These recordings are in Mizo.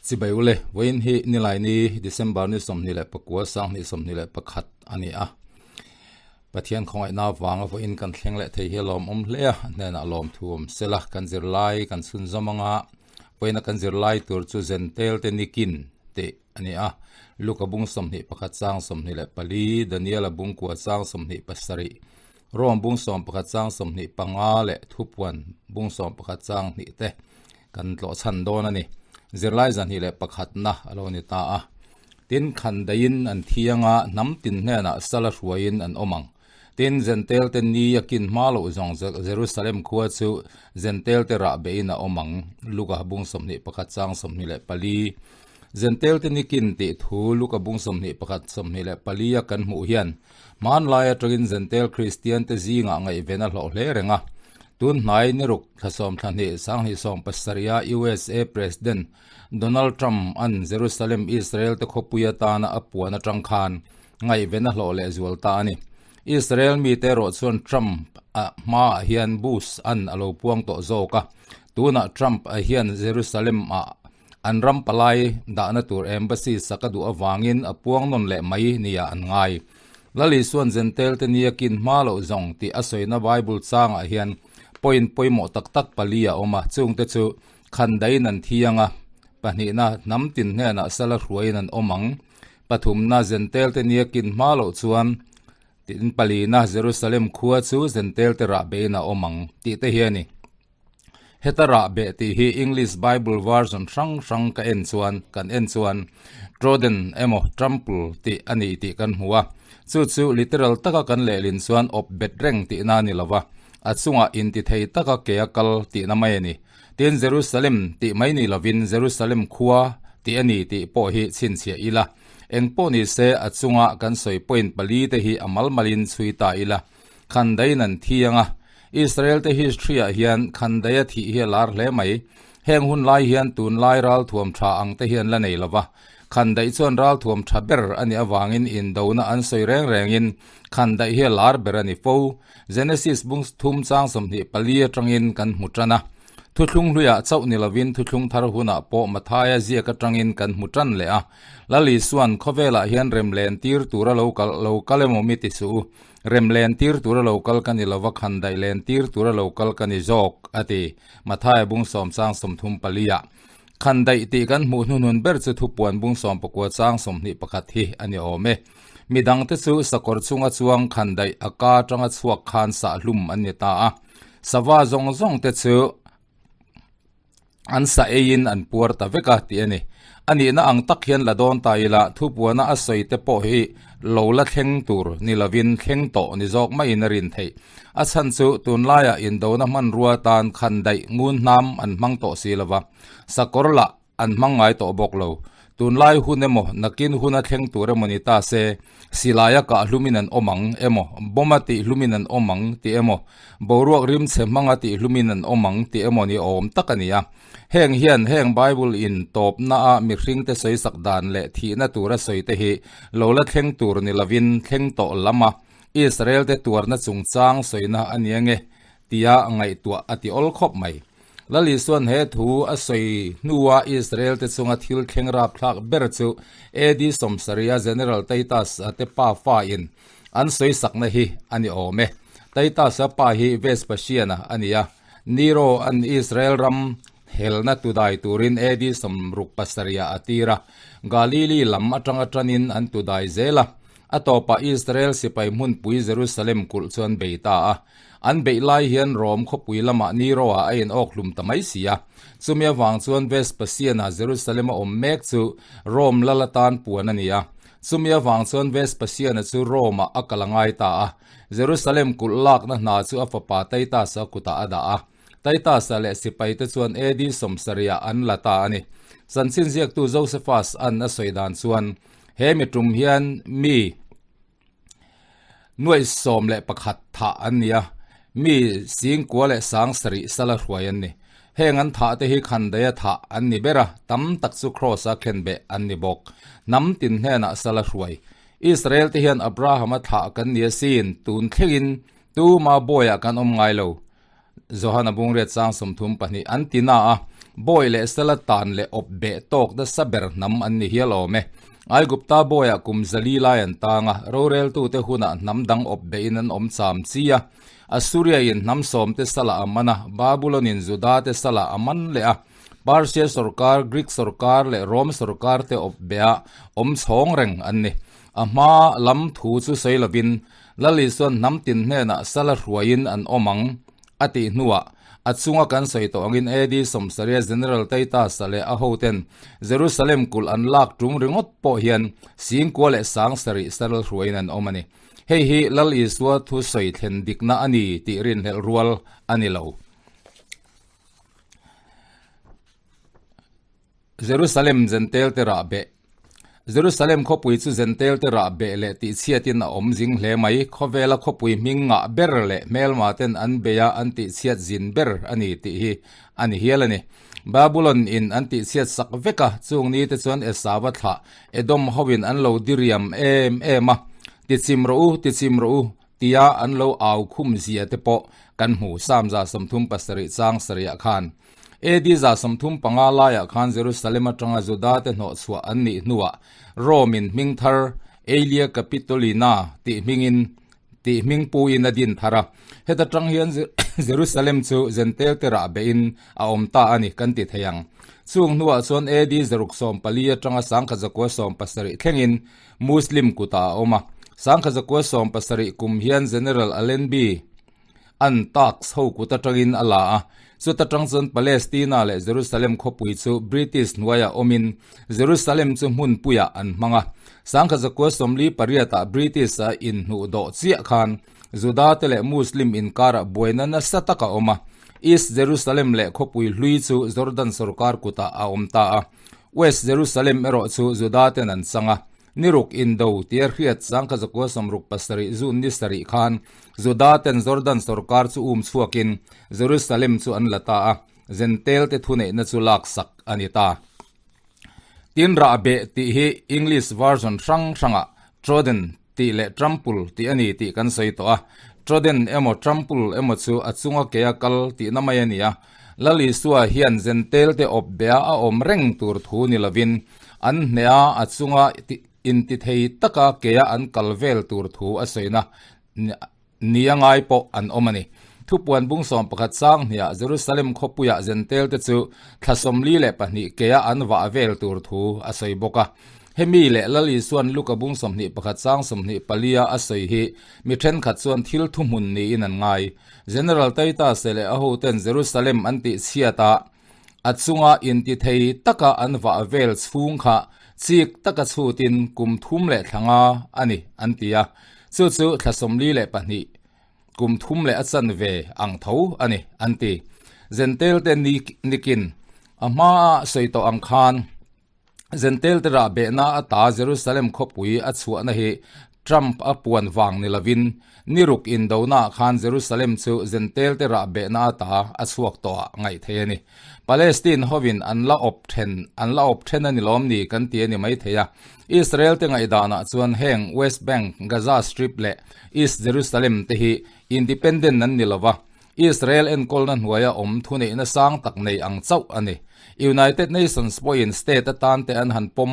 Chibai ule, vawiin hi Nilaini December ni 29 2021 a ni a. Pathian khawngaihna avanga vawiin kan thleng leh thei hi a lawmawm hle a, a hnenah lawmthu awm sela kan zirlai kan chhunzawm anga vawiina kan zirlai tur chu Zentel te nikin tih a ni a. Luka bung 21 chang 24, Daniela bung kua chang 27, Rom bung 11 chang 25 leh Thupuan bung 11 chang hnih te kan tlawh chhan dawn a ni. Zirlai zahnih leh pakhatna a lo ni ta a. Tin, khan daihin an thiang a, hnam tin hnenah sala hruaiin an awm ang. Tin, Zentel te ni a kin hma loh zawng Jerusalem khua chu Zentel te rah behin a awm ang, Luka bung 21 chang 24. Zentel te ni kin tih thu Luka bung 21 24 a kan hmuh hian Hmanlai atangin Zentel Kristian te zingah ngaihven a hlawh hle reng a. Tun hnai ni ruk thla sawm thla hnih sanghnih sawm pasarih a USA President Donald Trump an Jerusalem Israel te khawpui atana a puan atang khan ngaihven a hlawh leh zual ta a ni. Israel mite erawh chuan Trump a hmaah hian Bush an a lo puang tawh zawk a. Tunah Trump a hian Jerusalem ah An ram palai dahna tur embassy sak a duh avangin a puang nawn leh mai nia an ngai. Lal Isua'n Zentel te nia kin hma loh zawng tih a sawina Bible changah hian point pawimawh tak tak pali a awm a, chungte chu khandaiin an thiang a, pahnihna hnam tin hnenah sala hruaiin an awm ang, pathumna Zentel te nia kin hma loh chuan tin palina Jerusalem khua chu Zentel te rah bein a awm ang tih te hi a ni. Heta rah beh tih hi English Bible version hrang hrang ka en chuan kan en chuan Trodden emaw Trample tih a ni tih kan hmu a. Chu chu literal taka kan lehlin chuan awp bet reng tihna a ni lo va, a chungah intithei taka ke a kal tihna mai a ni. Tin, Jerusalem tih mai ni lovin Jerusalem khua tih a ni tih pawh hi chhinchhiah ila. Eng pawh ni se a chunga kan sawi point pali te hi a mal malin chhui ta ila. Khandaiin an thi ang a, Israel te history ah hian Khandaia thih hi a lar hle mai. Heng hun lai hian tunlai ralthuam tha ang te hian la nei lova, Khandaih chuan ralthuam tha ber a nih avangin indona an sawi reng rengin Khandaih hi a lar ber a ni fo. Genesis bung thum chang 24 atangin kan hmu tan a. Thuthlung hluiah chauh ni lovin thuthlung thar hunah pawh Mathaia ziak atangin kan hmu tan leh a. Lal Isua'n khawvelah hian remlen tir tura lo kal lo kal emaw mi ti suh u. Rem len tir tura lo kal ka ni lova khandaih len tir tura lo kal ka ni zawk, a ti. Mathaia bung sawm chang 34 ah. Khandaih tih kan hmuh hnuhnun ber chu thupuan bung 19 chang 21 hi a ni awm e. Midangte chu sakawr chunga chuang khandaih a ka atanga chhuak khan sah hlum an ni ta a. Sava zawng zawng te chu an sa eiin an puar ta vek a tih a ni. A nihna ang tak hian la dawn ta ila, thupuana a sawi te pawh hi lo la thleng tur ni lovin thleng tawh ni zawk maiin a rin theih. A chhan chu tunlaiah indona hmanrua tan khan daih ngun hnam an hmang tawh si lova, sakawr lah an hmang ngai tawh bawk lo. Tunlai hun emaw, nakin huna thleng tur emaw ni ta se, silaia kah hlumin an awm ang emaw, bawma tih hlumin an awm ang tih emaw, boruak rimchhe hmanga tih hlumin an awm ang tih emaw ni awm tak a ni a. Heng hian heng Bible in tawpna a mihringte sawisak dan leh thihna tura sawi te hi lo la thleng tur ni lovin thleng tawh lam a, Israel te tuarna chungchang sawina a ni ange tia ngaihtuah a ti awl khawp mai. Lal Isua'n he thu a sawi hnua Israel te chunga thil thleng rapthlak ber chu AD 70 a General Titus a te pa fa in an sawisakna hi a ni awm e. Titus a pa hi Vespasian a a ni a, Nero an Israel ram helna tudai turin AD 67 ah a tir a, Galili lam atanga tanin an tudai zel a, a tawpah Israel sipai hmunpui Jerusalem kulh chu an bei ta a. An beih lai hian Rom khawpui lamah Nero-ah a inawk hlum ta mai si a. Chumi avang chuan Vespasian-a Jerusalem-a awm mek chu Rom lal atan puan a ni a. Chumi avang chuan Vespasian-a chu Rome-ah a kal a ngai ta a. Jerusalem kulh lakna hna chu a fapa Titus-a kutah a dah a. Titus-a leh sipaite chuan AD 70-ah an la ta a ni. Chanchin ziaktu Josephus-a'n a sawi dan chuan, he mi tum hian mi. Nuaih 11 thah an ni a, mi singkua leh sang sarih sala hruai an ni. Heng an thah te hi khandaia thah an ni ber a, tam tak chu Kraws-a khenbeh an ni bawk. Hnam tin hnenah sala hruai. Israel te hian Abraham-a thlah kan ni asin, tun thlengin tuma bawiah kan awm ngai lo. Johana bungriat sang 32 an ti na a. Bawi leh sala tan leh awp beh tawk nasa ber hnam an ni hial awm e. Aigupta bawiah kum zali lai an tang a, roreltute hunah hnam dang awp behin an awm cham chi a. Assuria-in hnam sawmte salah a man a, Babulon-in Juda-te salah a man leh a. Persia sawrkar, Greek sawrkar leh Rome sawrkar te awp beha awm chhawng reng an ni. A hma lam thu chu sawi lovin, Lal Isuan hnam tin hnenah sala hruaiin an awm ang a tih hnuah, a chunga kan sawi tawh angin AD sawmsaria General Titus-a leh a hoten Jerusalem kulh an lak tum ringawt pawh hian Singkua leh Sangsarih sal hruaiin an awm a ni. Hei hi Lal Isua thu sawi thlen dikna a ni tih rinhlelh rual a ni lo. Jerusalem Zentel te rah beh Jerusalem khawpui chu Zentel te rah beh leh tihchhiatin a awm zing hle mai. Khawvela khawpui hming ngah ber leh hmelma ten an bei a an tihchhiat zin ber a ni tih hi a ni hial a ni. Babulon in an tihchhiat sak vek a, chung ni te chuan Esau-a thlah Edom hoin an lo diriam em em a, Tichim rawh u, tichim rawh u, tia an lo au khum zia te pawh kan hmu Psalm 37 chang sarih ah khan. AD 35 laiah khan Jerusalem atanga Juda te hnawhchhuah an nih hnuah Rome in hming thar Aelia Capitolina tih hmingin tih hming puin a din thar a. Heta tang hian Jerusalem chu Jentail te rah behin a awm ta a ni kan ti thei ang. Chung hnuah chuan AD 614 atanga 1917 thlengin Muslim kutah a awm a. 1917 kum hian General Allenby an Turks ho kut atangin a la a. Chuta tang chuan Palestina leh Jerusalem khawpui chu British hnuaiah awmin Jerusalem chu hmunpuiah an hmang a. 1948 ah British a inhnuh dawh chiah khan Juda te leh Muslim inkarah buaina nasa tak a awm a. East Jerusalem leh khawpui hlui chu Jordan sorkar kutah a awm ta a. West Jerusalem erawh chu Juda ten an chang a, ni ruk indo tia hriat sangkha zakua sawmruk pasarih June ni sarih khan Juda ten Jordan sorkar chu um chhuakin Jerusalem chu an la ta a, Jentail te thuneihna chu laksak a ni ta. Tin rahbeh tih hi English version hrang hrangah Trodden tih leh Trample tih a ni tih kan sawi tawh a, Trodden emaw Trample emaw chu a chunga kea kal tihna mai a ni a, Lal Isua hian Jentail te awp beh a a awm reng tur thu ni lovin an hneh a, a chunga intithei taka kea an kal vel tur thu a sawina nia ngai pawh an awm a ni. Thupuan bung 11 sang hniah Jerusalem khawpuiah Jentail te chu thla 42 kea an vah vel tur thu a sawi bawk a. Hemi leh Lal Isuan Luka bung 21 sang 24 a sawi hi mi thenkhat chuan thil thuhmun niin an ngai. General Titus leh a hoten Jerusalem an tih chhiat a, a chunga intithei taka an vah vel chhung kha chik taka chhutin kum thum leh thla nga a ni an ti a, chu chu thla 42 kum thum leh a chanve ang tho a ni an ti. Jentail te nikin a hmaa sawi tawh ang khan Jentail te rah behna ata Jerusalem khawpui a chhuahna hi Trump a puan vang ni lovin ni ruk indonaah khan Jerusalem chu Jentail te rah behna ata a chhuak tawh ah ngaih theih a ni. Palestine hovin an la awp then an la awp then a ni lawm ni kan ti a ni mai thei a. Israel te ngaihdanah chuan heng West Bank, Gaza Strip leh East Jerusalem te hi independent an ni lova, Israel enkawlna hnuaia awm thuneihna sang tak nei ang chauh a ni. United Nations pawhin state atan te an han pawm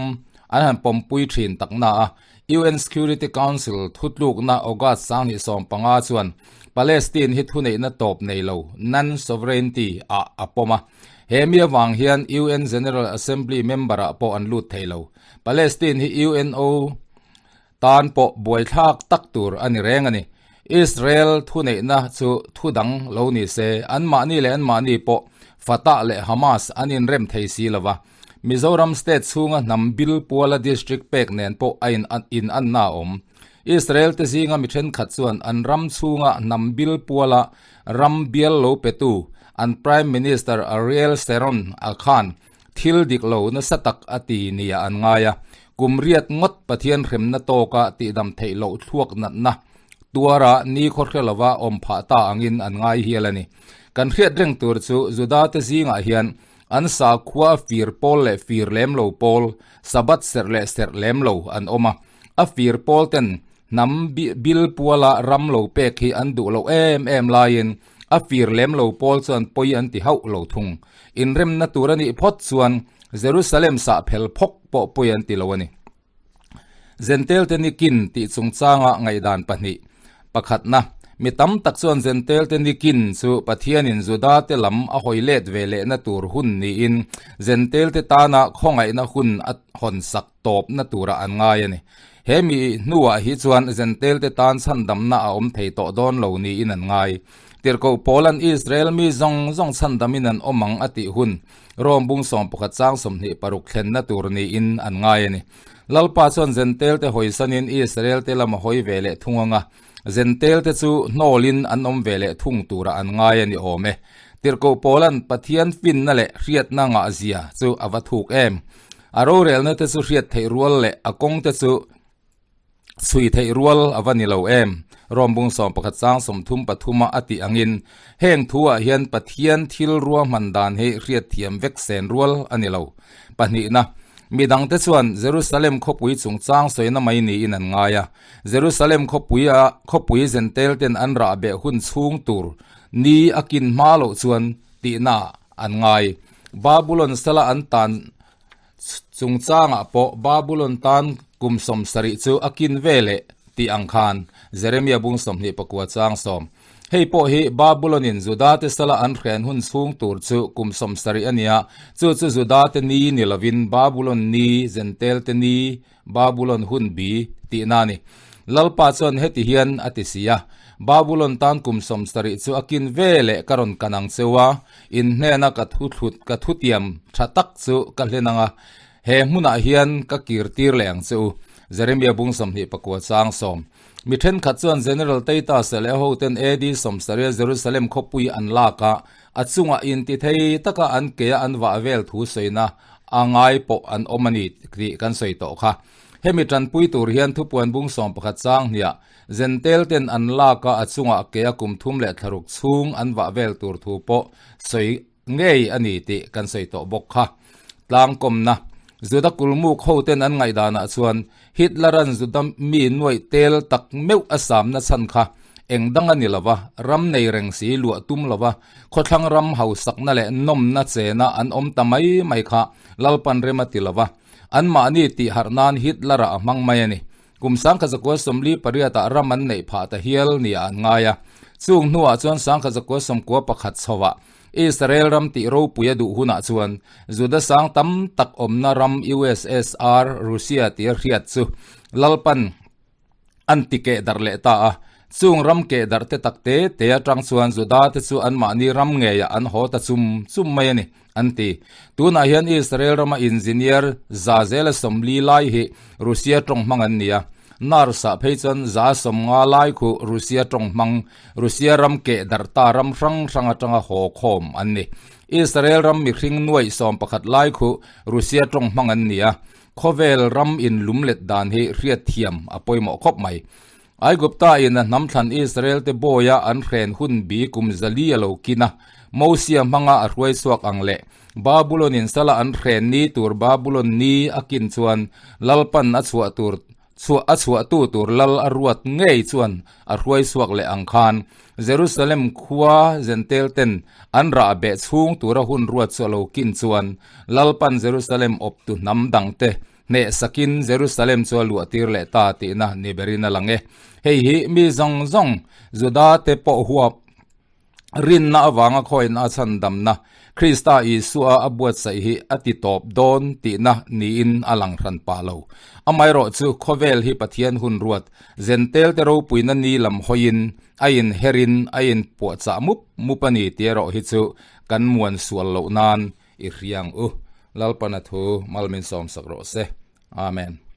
an han pawmpui thin takna a, UN Security Council thutlukna August 2015 chuan Palestine hi thuneihna tawp nei lo, non-sovereignty, ah a pawm a. He mi avang hian UN General Assembly member-ah pawh an lut thei lo. Palestine hi UNO Tan pawh buaithlak tak tur a ni reng a ni. Israel thuneihna chu thu dang lo ni se, anmahni leh anmahni pawh Fatah leh Hamas an inrem thei si lo va. Mizoram state chhunga hnam bil puala district pek nen pawh a inanna a awm. Israel te zinga mi thenkhat chuan an ram chhunga hnam bil puala ram bial lo petu an Prime Minister Ariel Sharon a khan Thil dik lo nasa tak a ti nia an ngai a, kum riat ngawt Pathian hremna tawka tihdam theih loh thluak natna tuara ni khawhre lova awm phah ta angin an ngai hial a ni. Kan hriat reng tur chu Juda te zingah hian an sakhua fir pawl leh fir lem lo pawl, Sabbath serh leh serh lem lo an awm a, a fir pawl ten hnam bil puala ram lo pek hi an duh loh em em laiin A fir lem lo pawl chuan pawi an ti hauh lo thung. Inremna tur a nih phawt chuan Jerusalem sah phel phawk pawh pawi an ti lo a ni. Zentel te nikin tih chungchanga ngaihdan pahnih. Pakhatna, mi tam tak chuan Zentel te nikin chu Pathianin Juda te lam a hawi let ve lehna tur hun niin Zentel te tana khawngaihna hun a hawnsak tawpna turah an ngai a ni. He mi hnuah hi chuan Zentel te tan chhandamna a awm thei tawh dawn lo niin an ngai. Tirhkoh Paula'n Israel mi zawng zawng chhandamin an awm ang a tih hun Rom bung 11 chang 26 thlenna tur niin an ngai a ni. Lalpa chuan Zentel te hawisanin Israel te lam a hawi ve leh thung ang a, Zentel te chu hnawlin an awm ve leh thung turah an ngai a ni awm e. Tirhkoh Paula'n Pathian finna leh hriatna ngahzia chu a va thuk em. A rorelna te chu hriat theih rual leh a kawng te chu chhui theih rual a va ni lo em. Rom bung 11 chang 33 a a tih angin heng thuah hian Pathian thil ruahman dan hi hriatthiam vek sen rual a ni lo. Pahnihna, mi dangte chuan Jerusalem khawpui chungchang sawina mai niin an ngai a. Jerusalem khawpuia khawpui zentelten an rah beh hun chhung tur ni a kin hma loh chuan tihna an ngai. Babulon sala an tan chungchangah pawh Babulon tan kum 70 chu a kin ve leh tih ang khan Jeremia bung 29 chang sawm. Hei pawh hi Babulon-in Juda-te sala an hren hun chhung tur chu kum 70 a nia, chu chu Juda-te ni ni lovin Babulon ni, Zentel-te ni, Babulon hun bi tihna a ni. Lalpa chuan heti hian a ti si a, Babulon tan kum 70 chu a kin ve leh ka rawn kan ang cheu a, in hnena ka thu thlut ka thutiam tha tak chu ka hlen ang a, he hmunah hian ka kir tir leh ang che u. Jeremia bung 29 chang sawm. Mi thenkhat chuan General Titus leh a hoten AD 70 Jerusalem khawpui an lak a, a chungah intithei taka an ke a an vah vel thu sawina a ngai pawh an awm a ni tih kan sawi tawh kha. Hemi tanpui tur hian thupuan bung 11 chang hniah Zentel ten an lak a, a chungah ke a kum thum leh thlaruk chhung an vah vel tur thu pawh sawi ngei a ni tih kan sawi tawh bawk kha. Tlangkawmna, Juda kulmuk hoten an ngaihdanah chuan Hitler-a'n Juda mi nuaih tel tak meuh a samna chhan kha eng dang a ni lo va, ram nei reng si luah tum lo va, khawthlang ram hausakna leh nawmna chena an awm ta mai mai kha Lalpan rem a ti lo va, anmahni tihharh nan Hitler-a a hmang mai a ni. Kum 1948 ah ram an neih phah ta hial nia an ngai a. Chung hnuah chuan 1991 chhovah Israel ram tih ropui a duh hunah chuan Juda sang tam tak awmna ram USSR, Russia tia hriat chu Lalpan an ti keh darh leh ta a. Chung ram keh darh te tak te te atang chuan Juda te chu anmahni ram ngeiah an haw ta chum chum mai a ni. an ti. Tunah hian Israel rama engineer za zela 40 lai hi Russia tawng hmang an ni a, nurse ah phei chuan za 50 lai khu Russia tawng hmang, Russia ram keh darh ta ram hrang hrang atanga haw khawm an ni. Israel ram mihring nuaih 11 lai khu Russia tawng hmang an ni a, khawvel ram inlumlet dan hi hriatthiam a pawimawh khawp mai. Aigupta in a hnam thlan Israel te bawi a an hren hun bi kum 400 a lo kin a, Mosia hmanga a hruai chhuak ang leh Babulon in sala an hren ni tur Babulon ni a kin chuan Lalpan a chhuah tur chhuah a chhuah tu tur lal a ruat ngei chuan a hruai chhuak leh ang khan Jerusalem khua Zentel ten an rah beh chhung tura hun ruat chu a lo kin chuan Lalpan Jerusalem awptu hnam dang te Hneh sakin Jerusalem chu a luah tir leh ta tihna ni berin a lang e. Hei hi mi zawng zawng Juda te pawh huap rinna avanga khawina a chhandamna Krista Isua a buatsaih hi a ti tawp dawn tihna niin a lang hran pah lo. Amaherawh chu khawvel hi Pathian hun ruat Zentel te ropuina ni lam hawiin a inherin a inpuahchah mup mup a ni tih erawh hi chu kan muan sual loh nan I hriang u. Lalpana thu mal min sawmsak rawh se. Amen.